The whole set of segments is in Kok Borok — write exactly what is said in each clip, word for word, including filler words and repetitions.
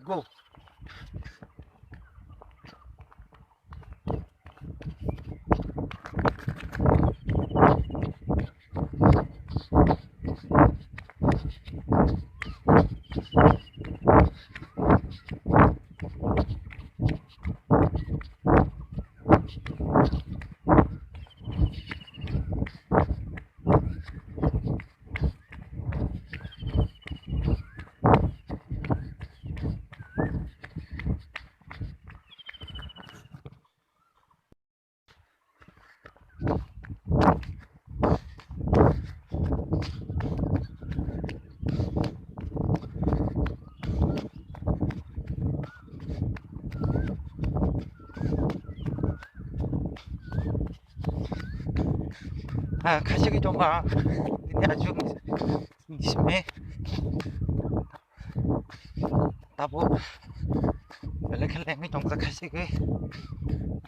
Go. Ah, khaisa khe tongkha, nini achuk ni simi. Tabuk belai khe lengwi tongjak khaisa khe.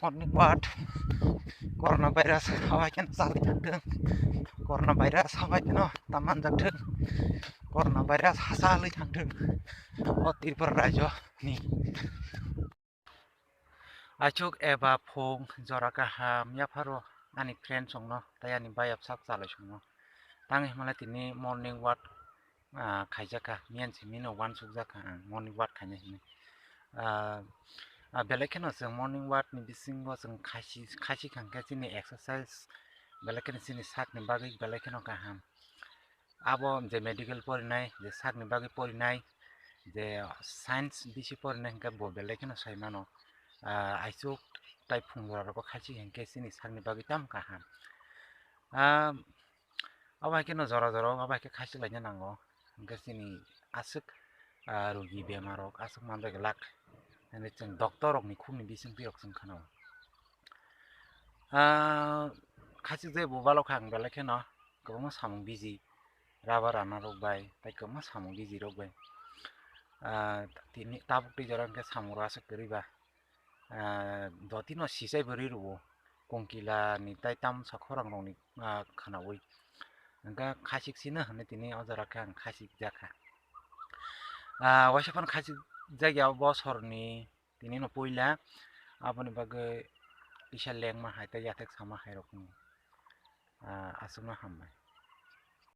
Morning walk, corona virus habai kheno chalwi thangthung, corona virus habai kheno ta manjakthung, corona virus hachalwi thangthung o Tripura rajyo ni. Achuk eba phung jora kaham yapharo ani friend songno tei ani bayap sak chalai songno. Tang himala tini morning walk, ah, khaijak kha, miyan simi no wansuk jak kha ang morning walk khaina hinwi. Ah, ah, belai kheno chwng morning walk ni bisingo chwng khaisi, khaisi kha hwnkhe chini exercise belai kheno chini sak ni bagwi belai kheno kaham. Abo je medical porinai, je sakni bagwi porinai, je science bisi porinai hwnkhe bo belai kheno sai mano. Ah, aichuk tai phung jora rogo khaisi hwnkhe chini sakni bagwi tamo kaham. Ah, abo hai kheno jora jora o abo hai khe khaisi laina nango. Hwnkhe chini aswk, ah, rugi bemar rok aswk manjak glak. Hwnwi chwng doctor rokni khukni bisingtwi rok chwng khwnao. Ah, khaisi je bo balok kha ang belai kheno. Kwbangma samung biji, rubber rana rok bai, tei kwbangma samung biji rok bai. Ah, tini tabuk tei jora hwnkhe samung rok aswk kwrwi ba. Ah, dotino sisai bo ri rwo, kongkila ni tei tamsa khorang rok ni, ah, khwnaui. Hwnkhe khasik sino hwnwi tini o jora khe ang khasik jak kha. Ah, waisa phano khasik jak ya bosor ni tini no puila, aboni bagwi kisa lengma hai tei yathek sama hai rok no. Ah, aswkno hambai.